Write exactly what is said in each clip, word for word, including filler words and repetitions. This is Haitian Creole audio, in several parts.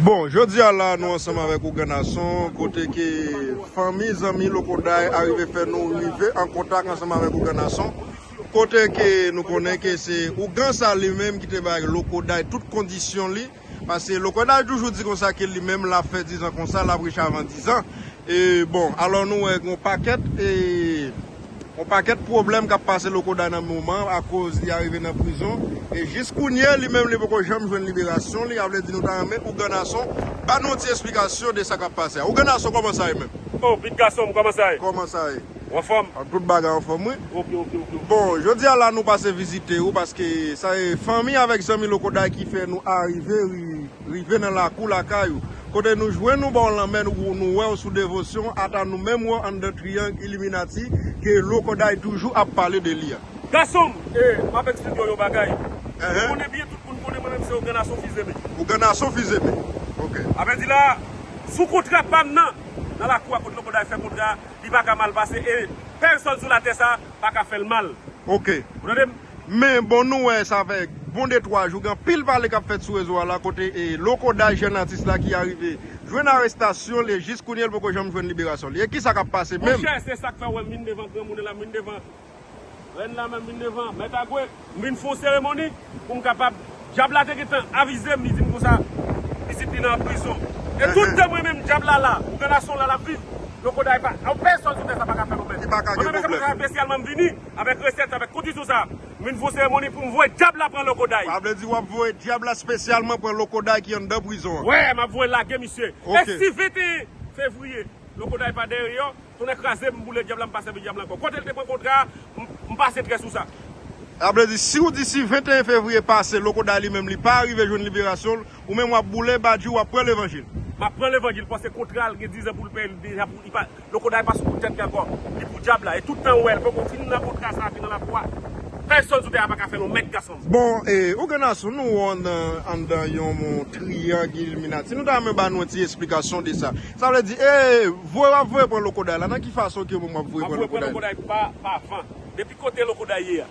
Bon, jodi a la, nou ansanm avèk Ougan Nason, kote ke fanmi, zanmi Lokoday arive fè nou rive an kontak ansanm avèk Ougan Nason, kote ke nou konnen ke se Ougan sa li menm ki te bay Lokoday tout kondisyon li, paske Lokoday toujou di konsa ke li menm l ap fè dizan konsa, l ap rich avan dizan. E bon, alò nou wè yon pakèt, e yon pakèt pwoblèm k ap pase Lokoday nan moman akoz li arive nan prizon. E jis kounye a, li menm li poko janm jwenn liberasyon li. A vle di nou ta renmen Ougan Nason ba nou yon ti esplikasyon de sa k ap pase a. Ougan Nason, kòman sa ye menm? Oh, Pit Gason, kòman sa ye? Kòman sa ye? Ou anfòm? Ah, tout bagay anfòm, wi. Ok, ok, ok, ok. Bon, jodi a la nou pase vizite ou paske sa e fanmi avèk zanmi Lokoday ki fè nou arive ri- rive nan lakou lakay ou. Kote nou jwenn ou bò lanmè, nou, nou wè w sou devosyon, ata nou menm wè w anndan triyang Iliminati ke Lokoday toujou ap pale de li a. Gason m, e, m ap eksplike w yon bagay. Ou konnen byen, tout moun konnen mwen menm se Ougan Nason Fizeme. Ougan Nason Fizeme. Ok. A vle di la, sou kontra pa m nan, nan lakou a kote Lokoday fè kontra, li pa ka mal pase, e pèsòn sou latè sa pa ka fè l mal. Ok. Ou tande m? Men bon, nou wè sa fè bon de twa jou, gen anpil pale k ap fèt sou rezo a la, kote e Lokoday, jèn atis la ki arive jwenn arestasyon li, jis kounye a l poko janm jwenn liberasyon li. E kisa k ap pase menm? Monchè, se sa k fè w wè m vin devan granmoun la, m vin devan rèn la, menm vin devan Mèt Agwe, m vin fè yon seremoni pou m kapab, dyab la te gentan avize m, li di m konsa, pitit li nan prizon. E tout tan mwen menm dyab la la, Ougan Nason la, l ap viv, Lokoday pa, pèsòn sou tè sa pa ka fè nou mèt. Li pa ka gen pwoblèm. Mwen menm se konsa espesyalman m vini avèk resèt, avèk kondisyon sa. M vin fè yon seremoni pou m voye dyab la pran Lokoday. Sa vle di w ap voye dyab la espesyalman pran Lokoday ki anndan prizon an? Wè, m ap voye lage misye. Ok. E si venteyen fevriye, Lokoday pa deyò, tonnè kraze m, boule dyab la, m pa sèvi dyab la ankò. Kote l te pran kontra a, m, m pase trè sou sa. Sa vle di, si w di si venteyen fevriye pase, Lokoday li menm li pa rive jwenn liberasyon l, ou menm w ap boule badji, w ap pran levanjil. M ap pran levanjil, paske kontra l gen dizan pou l peye, li deja pou, li pa, Lokoday pa sou kout tèt li ankò. Li pou dyab la. E tout tan ou wè l poko fin nan kontra sa, fin nan lakou a, pèsòn sou tè a pa ka fè nou mèt, gason m. Bon, e, Ougan Nason, nou wè w anndan, anndan yon triyang Iliminati. Nou ta renmen ba nou yon ti esplikasyon de sa. Sa vle di, e, voye w ap voye pran Lokoday la, nan ki fason ke w ap voye pran Lokoday la? M ap voye pran Lokoday pa, pa van. Depi kote Lokoday ye a,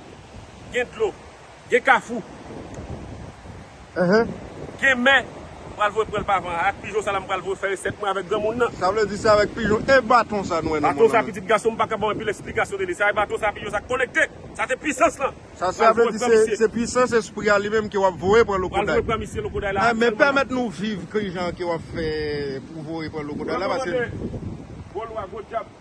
gen dlo, gen kafou, gen mè, m pral voye pran l pa van. Ak pijon sa la, m pral voye fè resèt mwen avèk granmoun nan. Sa vle di se avèk pijon e baton sa nou wè nan mwen nan men. Baton sa, pitit gason m pa ka ba w anpil esplikasyon de li. Se avèk baton sa, pijon sa konekte. Sa te pisans lan. Sa, sa vle di se, se pisans espri a li menm ke w ap voye pran Lokoday. Pral voye pran misye Lokoday la. Men pèmèt nou viv kijan ke w ap fè pou voye pran Lokoday la, paske gwo lwa, gwo dyab.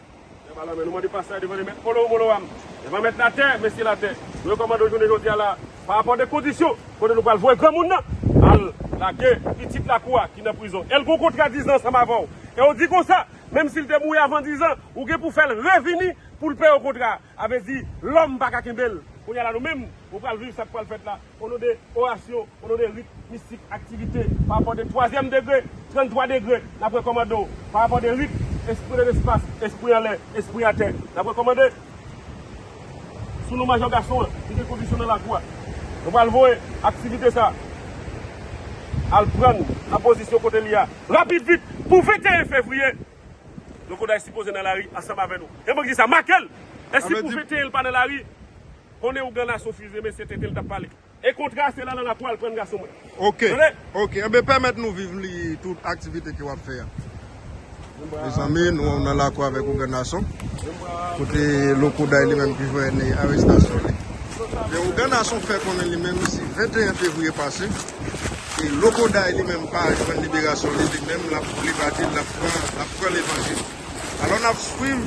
Lè pa lanmè, nou mande pasaj devan li, mèt molo, molo a m. Devan mèt latè, mesye latè. Nou rekòmande w jounen jodi a la, pa rapò de kondisyon, kote nou pral voye granmoun nan al lage pitit lakou a ki nan prizon. E l gon kontra dizan ansanm avè w. E w di konsa, menm si l te mouri avan dizan, ou gen pou fè l revini pou l peye w kontra a. A vle di, lòm pa ka kenbe l. Kounye a la, nou menm, nou pral viv sa k pral fèt la. O non de orasyon, o non de rit mistik, aktivite, pa rapò de twazyèm degre, tranntwa degre, n ap rekòmande w, pa rapò de rit, espri nan lespas, espri anlè, espri atè, n ap rekòmande, sou non majò gason an, ki gen kondisyon nan lakou a. Nou pral voye aktivite sa al pran nan pozisyon kote li a, rapid vit, pou venteyen fevriye, Lokoday sipoze nan lari ansanm avè nou. E mwen ki di sa, make l! E si pou venteyen l pa nan lari, konnen Ougan Nason Fizeme, se tenten l t ap pale. E kontra a se la nan lakou a l pran gason mwen. Ok, ok. Enben, pèmèt nou viv li tout aktivite ke w ap fè a. Mezanmi, nou nan lakou avèk Ougan Nason. Kote Lokoday li menm ki jwenn arestasyon li. Men Ougan Nason fè konnen li menm si venteyen fevriye pase, e Lokoday li menm pa jwenn liberasyon li, li menm l ap, li pa di l ap pran, l ap pran levanjil. Alò n ap swiv,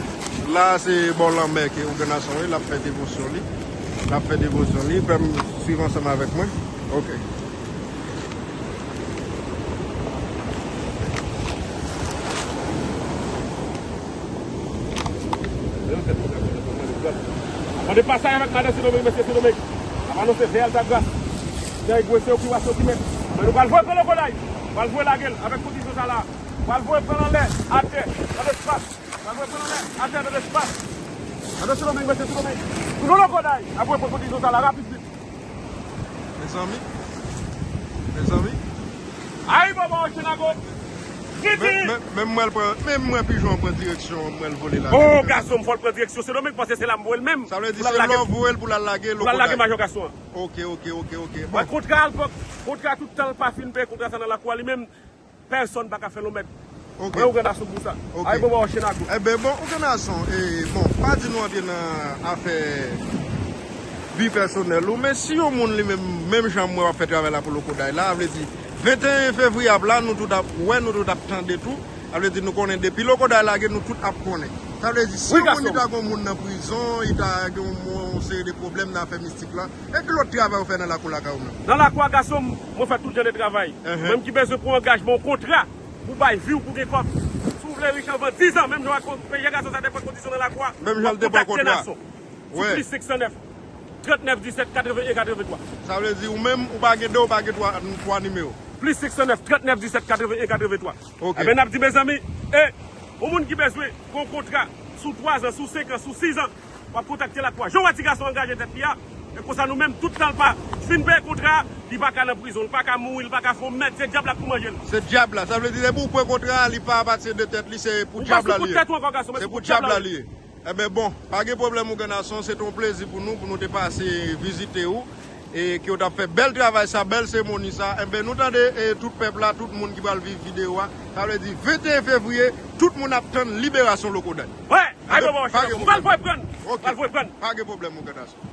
la se bò lanmè ke Ougan Nason ye, l ap fè devosyon li. L ap fè devosyon li, fè m swiv ansanm avèk mwen. Ok. Mande pasaj avèk madan Sendomeng, mesye Sendomeng. N ap anonse Vè Altagras. Nan egwese yo ki wase yo ki mèt. Men nou pral voye pran Lokoday. Pral voye lage l avèk kondisyon sa la. Pral voye pran l anlè, atè, nan lespas. Pral voye pran l anlè, atè, nan lespas. Madan Sendomeng, mesye Sendomeng. Tounen Lokoday. Ap voye pran kondisyon sa la rapid vit. Mezanmi. Mezanmi. Ayi bòbò, Chenago. Kidi. Men, men, men mwen l pran, men mwen pijon an pran direksyon, mwen l vole la. Oh, gason m, fò l pran direksyon Sendomeng, paske se la m voye l menm. Sa vle di se la w voye l pou l al lage Lokoday. Pou l al lage majò gason an. Ok, ok, ok, ok. Bon. Kontra a, kontra tout tan l pa fin peye kontra sa nan lakou a li menm. Pèsonn pa ka fè l yon mèt. Mwen, Ouganason pou sa. Ay, bon, bon, anchèn ak ou. Enben, bon, Ouganason, e, bon, pa di nou antre nan afè vi pèsonèl ou, men si yon moun li menm, menm jan mwen w ap fè travay la pou Lokoday la, vle di, venteyen fevriye ap la, nou tout ap wè, nou tout ap tande tou. Sa vle di, nou konnen depi Lokoday lage, nou tout ap konnen. Sa vle di, si yon moun li ta gen yon moun nan prizon, li ta gen yon, yon seri de pwoblèm nan afè mistik la, e ki lòt travay ou fè nan lakou lakay ou menm? Nan lakou a, gason m, mwen fè tout jan de travay. Mwen menm ki bezwen pran angajman, yon kontra, pou bay vi w, pou gen kòb. Si w vle rich anvan diz an, menm jan w ak P J gason sa te pran kondisyon nan lakou a, w ap kontakte Nason. Sou plis senk san nèf, trant nèf disèt, katreven en, katreven twa. Sa vle di, ou menm, ou pa gen de, ou pa gen twa, twa nimewo. Plis senk san nèf, trant nèf disèt, katreven en, katreven twa. Enben, n ap di, mezanmi, e, yon moun ki bezwen pran yon kontra sou twa zan, sou senk an, sou sis an, w ap kontakte lakou a. Jan w wè ti gason angaje tèt li a, e konsa nou menm, tout tan l pa fin peye kontra a, li pa ka nan prizon, li pa ka mouri, li pa ka fè yon mèt, se dyab la k pou manje l. Se dyab la. Sa vle di, depi w pran kontra a, li pa apatyen de tèt li, se pou dyab la li ye. Ou pa sou kont tèt ou ankò, gason, men se pou dyab la li ye. Enben, bon, pa gen pwoblèm, Ouganason, se te yon plezi pou nou, pou nou te pase vizite ou, e ke w t ap fè bèl travay sa, bèl seremoni sa. Enben, nou tande, e, tout pèp la, tout moun ki pral viv videyo a. Sa vle di, venteyen fevriye, tout moun ap tann liberasyon Lokoday. Wè, ay, bon, bon, anchèn ak ou. M pral voye pran. M pral voye pran. Pa gen pwoblèm, Ouganason.